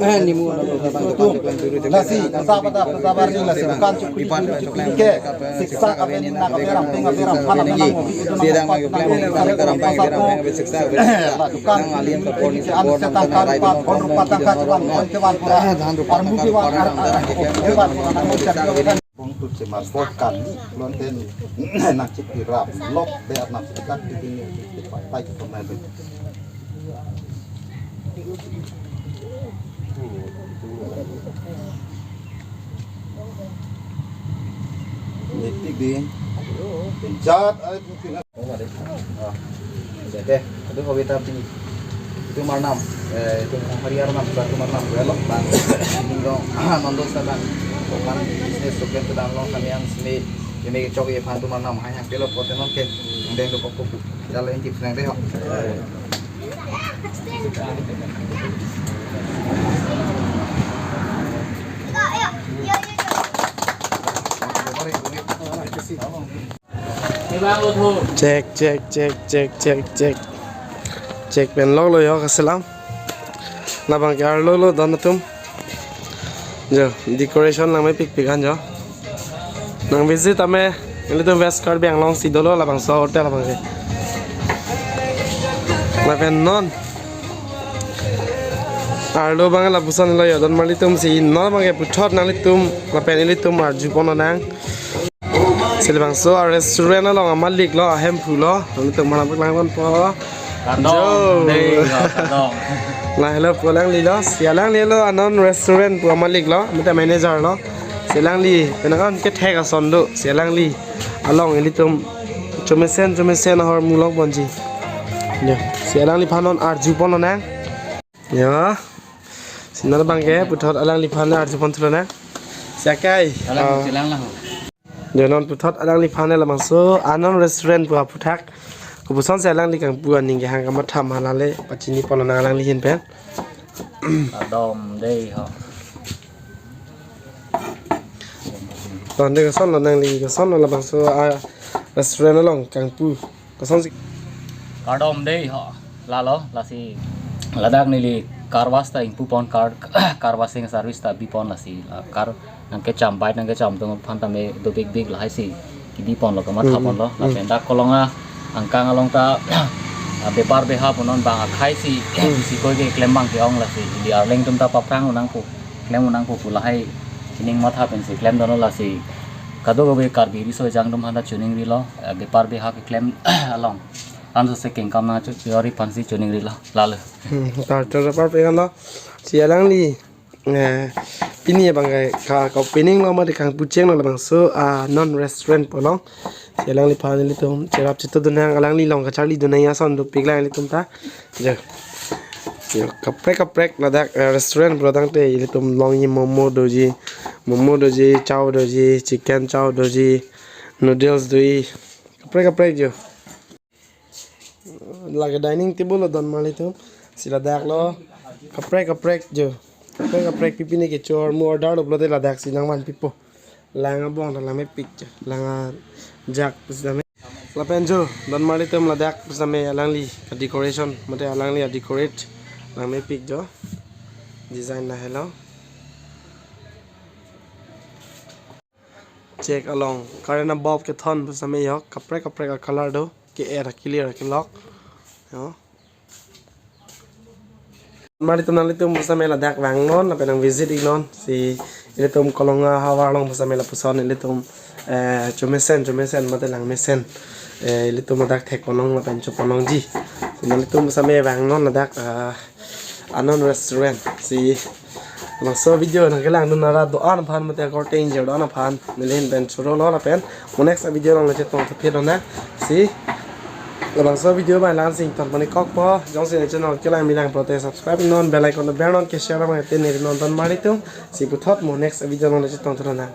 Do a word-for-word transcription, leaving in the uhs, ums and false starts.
Nimu. Lasi, peta peta peta bar ni lasi, bukan cukuri cukuri ke, siksa aven na kaperam peng aperam, hana nang mo, la dukan, an setang karupat, on rupat tangka chuan, on kewan pura, armu kewan, ar, ar, kewan pura, nang mo cari. Pong tu cemar bor kali, lonten nang cik tirap, lok de arnam setak di sini, di patai ke pemain. Niti di. Jat, ay, mungkin. Oh, ada. Ah. Oke, itu hobi tapi itu marnam, eh, itu hari arnam, satu marnam, ya, lo, bang. Ini dong, nonton sana. Bukan bisnis, oke, itu dan lo, kami yang sini, ini cok, ya, bantu marnam, hanya pelo, poten, oke. Yang deng, lo, kok, kok, jalan, yang tips, yang deh, ho. Check, check, check, check, check, check. Check pen lok lo jo kaselam. Labang ke arlo lo don atum. Jo, decoration lang mepik pik an jo. Nang visit ame, ilitum West Karbi Anglong si dolo labangso hotel abang ke. Lapen non. Arlo abang lapuson lo jo, don marlitum si non abang ke puthot nanglitum, lapen ilitum arju pon nang. Si labangso a-restaurant along amalik lo, ahemphu lo, nanglitum marnam paklang ponpo. Kardom, jo. Dei, ho, kardom. La helo pu alangli lo, si alangli lo anon restaurant pu amalik lo, mate manager lo. Si alangli, penang an kethek ason do, si alangli along ilitum chomesen, chomesen ahormu lok ponji. Jo, si alangliphan non arju pon nang. Jo. Si non abang ke, puthot alangliphan arju pon thu nang. Si akai. Alang, ah, chelang lang. Jo non puthot alangliphan labangso anon restaurant pu aphuthak. Kopuson si alangli kangpu aning kehang kamatha ma lale pachini pon nang alangli ahin pen. Kardom dei ho. Ton de koson lo nangli, koson lo labangso a-restaurant along kangpu. Kosonsi. Kardom dei ho. Lalo, lasi ladak neli car wash ta ingpu pon, car, car washing service ta bi pon, lasi, ah, car nangkecham, bike nangkecham atum aphan tame dopik pik lahai si kidi pon lo, kamatha pon lo. Hmm, hmm. Lapen dak Kolonga angkang along ta Ah, bepar beha punon bang akhai si, si koi keklem bang ke-ong lasi. Ili arleng atum ta paphrang unang pu, klem unang pu pu lahai ining matha pensi klemdunlo lasi. Kadokave Karbi riso ejang atum aphanta choningrilo, ah, bepar beha keklem along. Anso se kengkam nangchojori aphansi choningrilo, lalo. Hmm, ta chojapar pe kan lo. Si alangli, eh, pini abang ke ka, ka opening lo mate kangpucheng lo labangso, ah, non restaurant pu along. Si alangliphan ilitum cherap chetudun nang, alangli along kacharlidun nang ason dopik lang ilitum ta. Jo. Jo, kaprek kaprek ladak, eh, restaurant pulo tangte ilitum along ye momo doji, momo doji, chow doji, chicken chow doji, noodles doji. Kaprek kaprek jo. Lake dining table lo donmarlitum. Si ladak lo. Kaprek kaprek jo. Kaprek kaprek pipine kecho ahormu order lo pulote ladak si nangvanpipo. Lang abong ta langmepik jo. Lang ajak pusitame. Lapen jo, donmarlitum ladak pusitame alangli ka-decoration mate alangli a-decorate langmepik jo. Design lahelo. Chek along current abulb kethon pusitame yok, kaprek kaprek a-color do, ke-er a-clear kelok. Yo. Donmarlitum nanglitum pusitame ladak vangnon lapen nang visit iknon, si ilitum Kolonga havar along pusitame lapuson ilitum, eh, chomesen chomesen mate langmesen, eh, ilitum ladak thekponlong lapen choponlongji. Si nanglitum pusitame vangnon ladak, ah, Anon Restaurant. Si labangso video nangkelangdun arat do-an aphan mate akorte ingjir do-an aphan neli ahin pen chorolo lapen mo next video along le chetong thaphi lonang. Si labangso video abang la-ansi ingtonpon-ik kokpo. Jongsi ne channel kelang bilang pulote subscribe non, bell icon bang non, ke share abang te neri non donmarlitum. Si puthot mo next video along le chetong thaphi lonang.